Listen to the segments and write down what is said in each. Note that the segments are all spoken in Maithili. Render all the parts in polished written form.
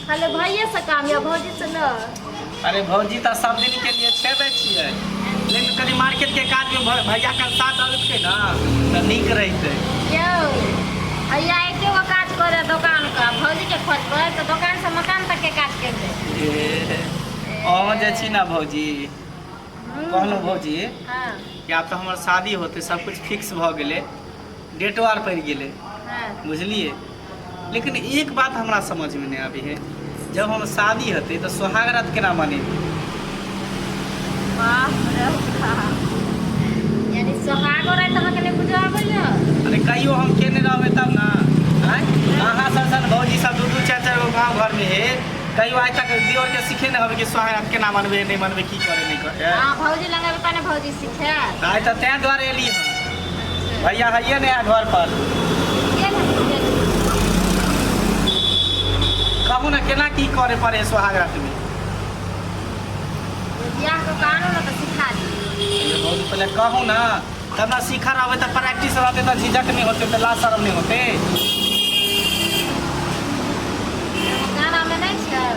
खाली भैये से काम या भौजी से न? अरे भौजी तऽ सब दिन के लिए छेबै छियै, लेकिन कनि मार्केट के काज में भैया के साथ दऽ देतै ने तऽ नीक रहितै। यौ भैया एके गो काज करे दोकान का, भौजी के खोजबै तऽ दोकान से मकान तक के काज कर दे। ए, अहाँ जे छी ने भौजी, कहलहुँ भौजी कि आब तऽ हमर शादी होतै, सब कुछ फिक्स भऽ गेलै, डेटो आर पड़ि गेलै। बुझलियै? लेकिन एक बात हमरा समझमे नहि आबै है, जब हम शादी हेतै तऽ सोहाग रात केना मनेबै? बाप रे बाप, यानी सोहागो राति अहाँके नहि बुझऽ आबैया? अरे कहियो हम केने रहबै तब ने। आँय, अहाँ सब सन भौजी सब दू दू चारि चारि गो गाँव घरमे हे, कहियो आइ तक दियोरके सिखेने होबै कि सोहाग रात केना मनबै, नहि मनबै, की करे नहि करे? हँ, भौजी लग एबै तहने भौजी सिखायत। आइ तऽ तें दुआरे एली हँ। भैया हइए नहि है घर पर। कहू ने केना की करे पड़े सुहाग रात में? बियाह के कानू ने तऽ सिखा दी। बहुत पहले कहू ना, तब ना सीखा रहबे तऽ प्रैक्टिस रहते, तऽ झिझक नहीं होते, तऽ लाज शरम नहीं होते। गाना में नहीं छै?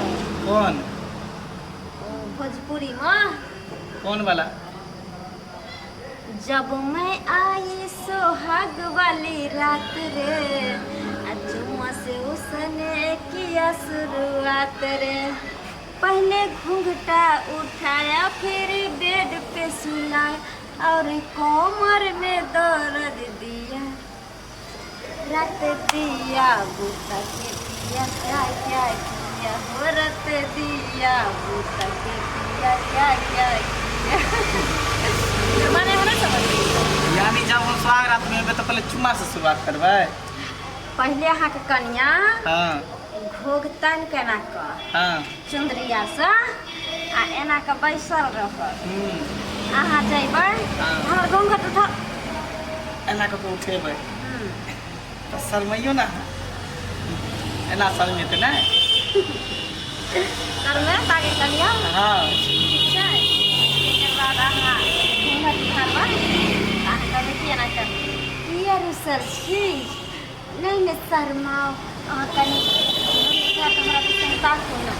कौन? ओ भोजपुरी में। कौन वाला? जब मैं आई सोहाग वाली रात रे, आ चुम्मा से उसने किया शुरुआत रे, पहले घूंघटा उठाया फिर बेड पे सुलाया और कोमर में दर्द दिया, रत दिया बूता के दिया क्या क्या किया, हो रत दिया बूता के दिया क्या क्या किया। माने हमरा समझ यानी जब हम सुहाग रात में एबै तऽ पहले चुम्मा से शुरुआत करबै? पहिले अहाँके कनिया घोघतन केना कऽ चुंदरिया से आ एना कऽ बैसल रहत। अहाँ जइबै, हमर घूंघट उठा एना कऽ कऽ उठेबै तऽ शरमैयो ने अहाँ, एना शरमेतै ने? शरमे ताकि कनिया। ठीक छै, एकर बाद अहाँ घूंघट उठाबै, अहाँ कहबै कि एना कर किया रुसल छी? नहि नहि, शरमाउ अहाँ कनि, हमरा दिसन ताकू ने,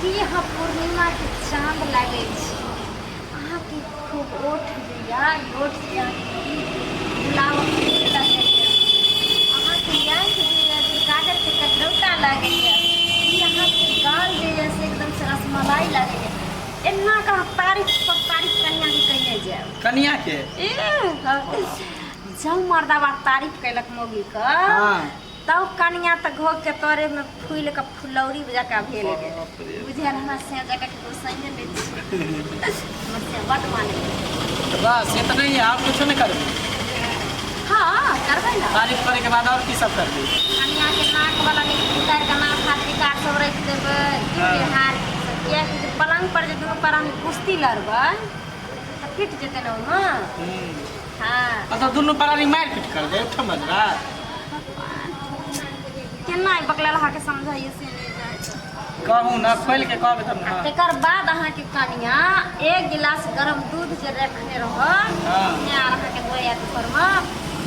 की अहाँ पूर्णिमाके चाँद लागै छी। अहाँके खूब ओठ जे यऽ, ई ओठ जे अहाँके की गुलाबक फूल लगैए। अहाँके आँखि जे यऽ से काजरके कटरौता लागैए। ई अहाँके गाल जे यऽ से एकदमसँ रसमलाई लागैए। एना कऽ अहाँ तारीफ पर तारीफ कनिआँके कयने जायब। कनिआँके? ए जब मर्दाबा तारीफ कयलक मौगीके, तब कनिया तऽ घोघ के तरे में फूल के फुलौरी जकाँ भेल गेल। बाप रे। बुझायल हमरा से जकाँ ककरो संगे नहि छी, हमर से बड मानै। तऽ बस इतना ही, आब कुछो नहि करबै? हँ, करबै ने। तारीफ करे के बाद और की सब करबै? कनिया के नाक वाला नीक उतारि कऽ नाक हाथ विकार सब राखि देबै। हार कियाकि जे पलंग पर जे दुनू प्राणी कुश्ती लड़बै तऽ फिट जेतै ने ओहिमे। मतलब दुनू प्राणी मारि पीट करबै एकठाम बजरा? केना ई बकलेल अहाँके समझाइए से नहि जाइ छै। कहू ने, खोलि के कहबै तब ने। तेकर बाद अहाँके कनिया एक गिलास गरम दूध जे रखने रहत, अपने आर अहाँके दोया घरमे,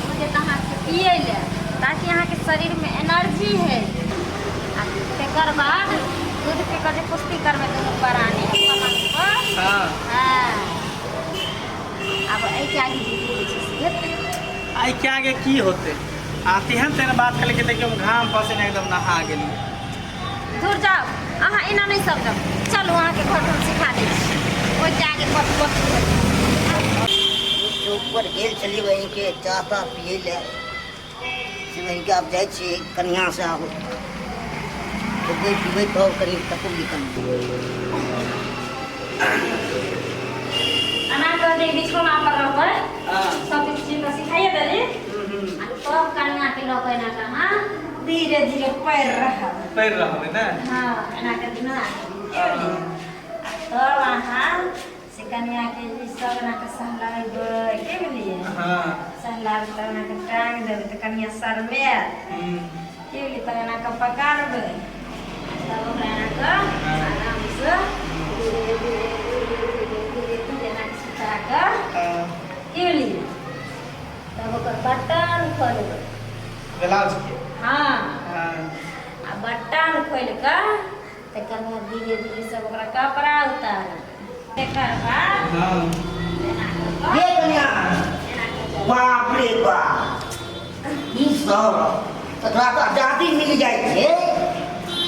ओ देत अहाँके पियै लए ताकि अहाँके शरीरमे एनर्जी है। आ तेकर बाद दूध पी कऽ जे कुश्ती करबै दुनू प्राणी पलंग पर। आब एहिके आगे जे की होइ छै से हेतै। एहिके आगे की होतै? आ तेहन तेहन बात कहलकै, देखियौ हम घाम पसीना एकदम नहा गेलियै। दूर जाउ, अहाँ एना नहि समझब। चलू, अहाँके घर हम सिखा दै छी, ओहिके आगे कथी कथी हेतै। चौक पर गेल छलियै बहिनके चाह ताह पियै लए, से बहिनके आब जाइ छियै कनिआँसँ, आब खेबै पीबै तब कनि तकू निकल। एना कऽ जे बिछौना पर रहबै, सब चीज तऽ सिखाइए देली, आ तब कनिआ के लऽ कऽ एना कऽ अहाँ धीरे धीरे पैर रहब। पैर रहबै ने? हँ, एना कऽ दुनू आदमी। आ तब अहाँ से कनिआ के ई सब एना कऽ सहलाबै, के बुझलियै? सहलाबै तब एना कऽ टांग देबै तऽ कनिआ शरमायत। के बुझलियै? तब एना कऽ पकड़बै, तब ओकरा एना कऽ आरामसँ धीरे धीरे धीरे धीरे धीरे धीरे एना कऽ सुता कऽ, की बुझलियै, तब ओकर बटन खोलबै। ब्लाउज के? हँ। आ बटन खोलि कऽ तऽ तकर बाद धीरे धीरे सब ओकरा कपड़ा उतारल तकर बाद हाँ एना कऽ कऽ ये कन्या एना कऽ कऽ बाप रे बाप ई सब तकरा तऽ आजादी मिल जाइ छै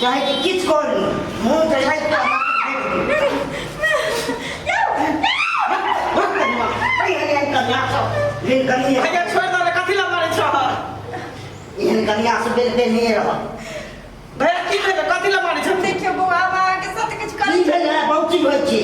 चाहे कि किछु कऽ ली मुँह चढ़ाइ कऽ भैया छोड़ि दऽ ने कथी लए मारै छह एहन कन्या से बेल बेल नहि रहल भैया की भेलै कथी लए मारै छह देखियौ बौआ हम अहाँके साथ किछु की भेलै बहुत चीज होइ छै।